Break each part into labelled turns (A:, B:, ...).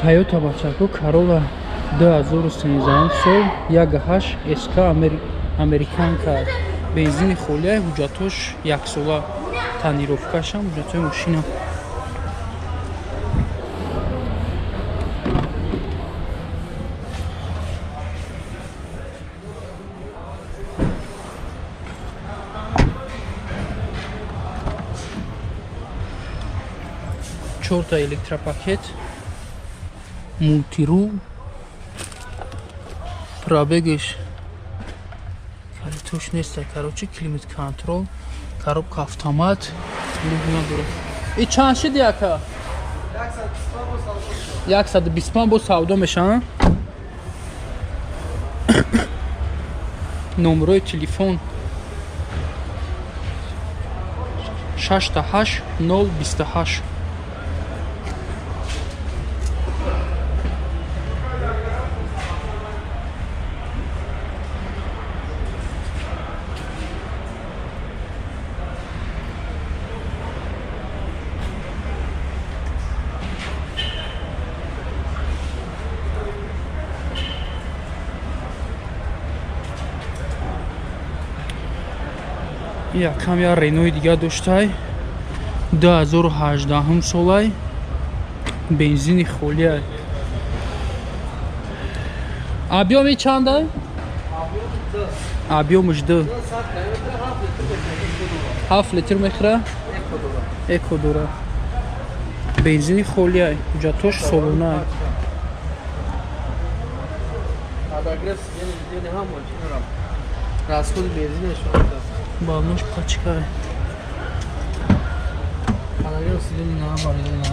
A: Тойота, бачако, Corolla, 2013 сол, 1.8 СК, американка, бензини холия, ҳуҷҷатош яксола, тонировкашам, ҳуҷҷатҳои мошина. Чорта электропакет, мултирул, пробегаш калитош неста, короче, климат контрол, коробка автомат, люк надорад. И чанд шиди, ака? 125 бо савдо мешаванд. Номерои телефон 6 8 0 28. Якам я Ренои дига доштай, 2018 солай, бензини холиай. Объёми чандай? Объёмаш д 7 литр мехӯра, эко дора, бензини холиай, ҳуҷҷатош солонай.
B: Расходи бензинаш.
A: Балнош пачкай.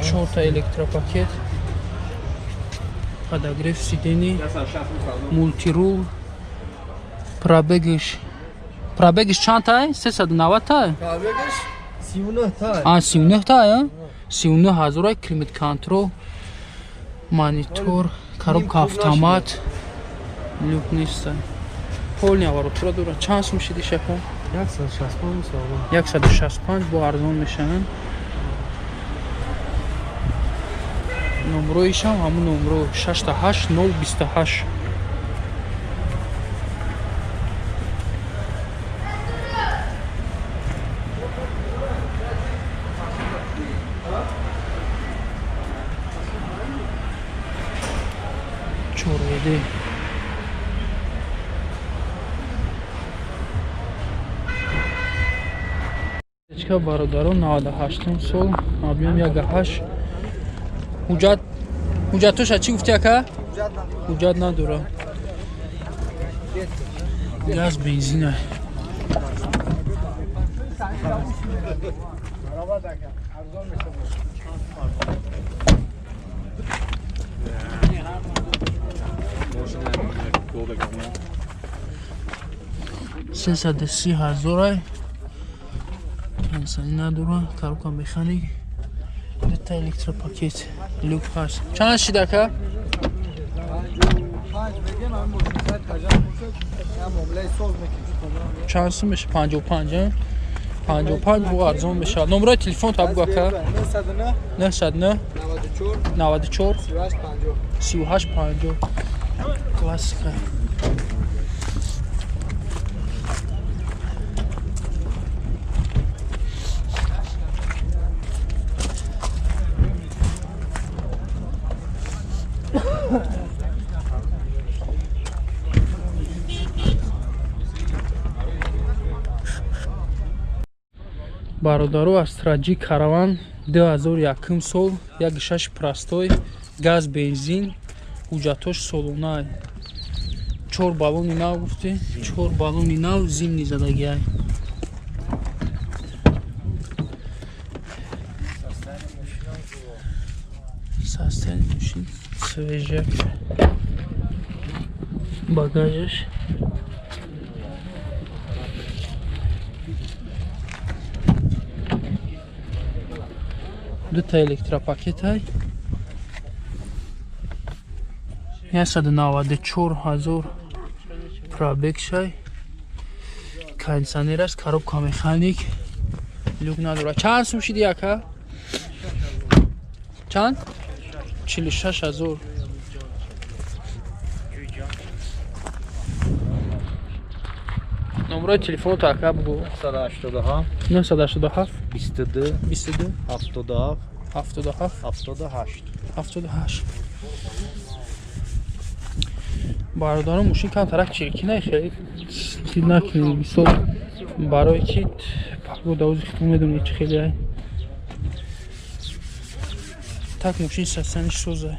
A: Чорта электропакет, подогрев сидений, мултирул, пробегиш чанд тай? 390 тай?
B: Пробегаш 39 тай.
A: А, 39 тай, 39 ҳазорай, климат контрол, монитор, коробка автомат, люк нестай. Полный оборотра дорад. Чанд сум шиди, шака?
B: 165.
A: 165 бо арзон мешаванд. Номроишам ҳамун номро, 68 028. Чорведе. Бародарон, 98 сол, объём 1.8. Ҳуҷҷат, ҳуҷҷатоша чӣ гуфти, ака? Ҳуҷҷат надора. Газ, бензина. 330 ҳазорай, инсани надора, коробка механик, дута электропакет, люк ҳаст. Чанд шид, ака? Чанд сум меша? 55, 55 бо арзон мешавад. Номерои телефон та бугу, ака. 909 94 38 50. Классика. Бародару, Астра Ҷи Караван, 2001 сол, 1.6 простой, газ, бензин, ҳуҷҷатош солона. Чор баллони нав гуфтӣ, чор баллони нав, зимний задагиай. Состояние мошин свежак. Багажаш дута электропакетай. 194 000 пробег шай, кондиционер аст, коробка механик, люк надорад. Чанд сум шиди, ака? Чанд? 46 ҳазор. Номрои телефонро ака бугӯ.
B: 987
A: 987
B: 22
A: 22
B: 77
A: 77
B: 78
A: 78. Бародарон, мошин камтарак чиркина, хеле чиз накунед. Мисол барои чи погода ози хитон медонед чи хеле ай. Так мошин сасаниш соза.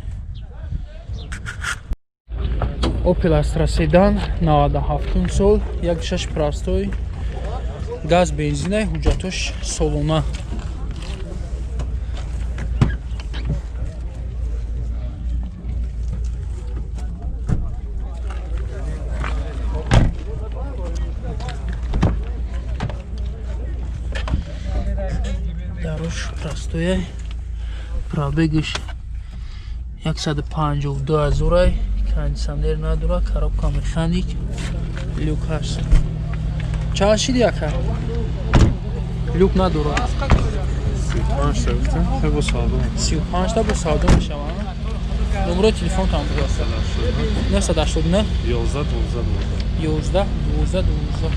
A: Opel Astra Sedan 97 сол, 1.6 простой, газ бензина, ҳуҷҷатош солона. Дарош простоя, пробегаш 152 ҳазорай, кондиционер надора, коробка механик, люк ҳаст. Чанд шиди ака? Люк надора.
C: 35 та гуфтем, бо савдо.
A: 35 та бо савдо мешавад. Номерои телефонтам бугӯ. 989
C: 11 12
A: 11 12 12.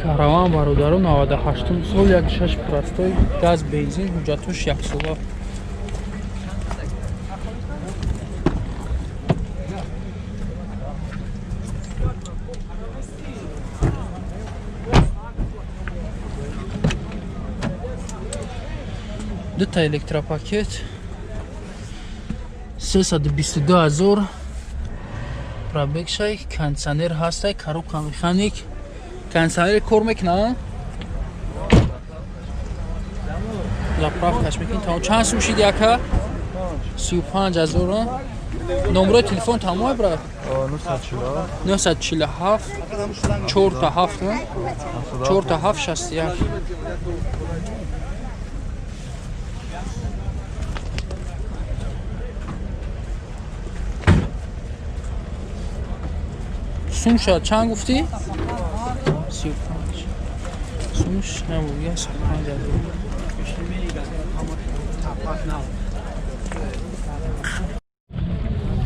A: Караван бародаро 98 сол, 1.6 простой, газ бензин, ҳуҷҷатош яксола. Дута электропакет 322 ҳазор пробег шай, кондиционер ҳастай, коробка механик. Кондиционер кор мекунад? Заправкаш мекунӣ тамом. Чанд сум шиди ака? 35 ҳазор. Номерои телефон тамом брат? 947 47 47 61. Сумша чанд гуфтӣ? 35. Сумш набуд, 105 ҳазор.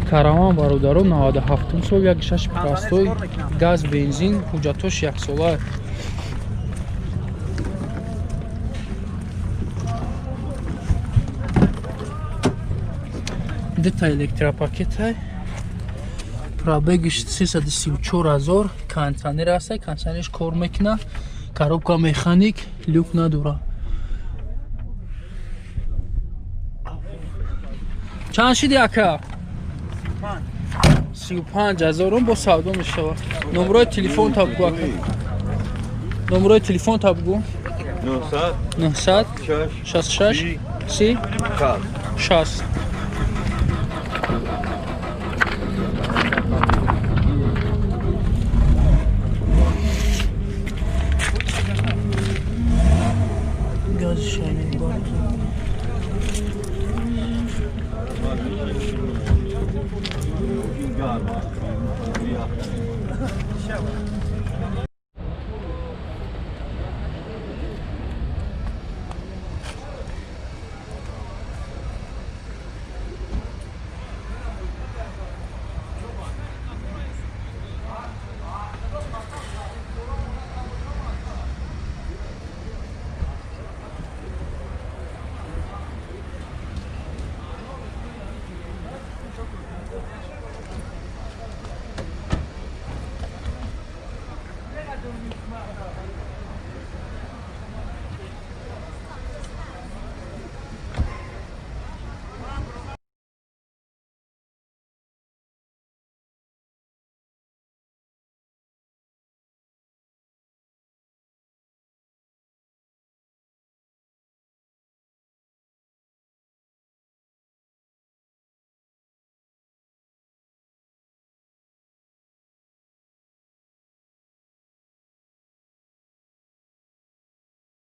A: Караван бародаро 97 сол, 1.6 простой, газ бензин, ҳуҷҷатош яксола. Дута электропакетай. Пробегиш 334 ҳазор, кондиционер ҳастай, кондиционерш кор мекунад, коробка механик, люк надора. Чанд шиди ака? 35 ҳазорум бо савдо мешавад. Номерои телефон та бугӯ ака. Номерои телефон та бугӯ. 900 66 30 60.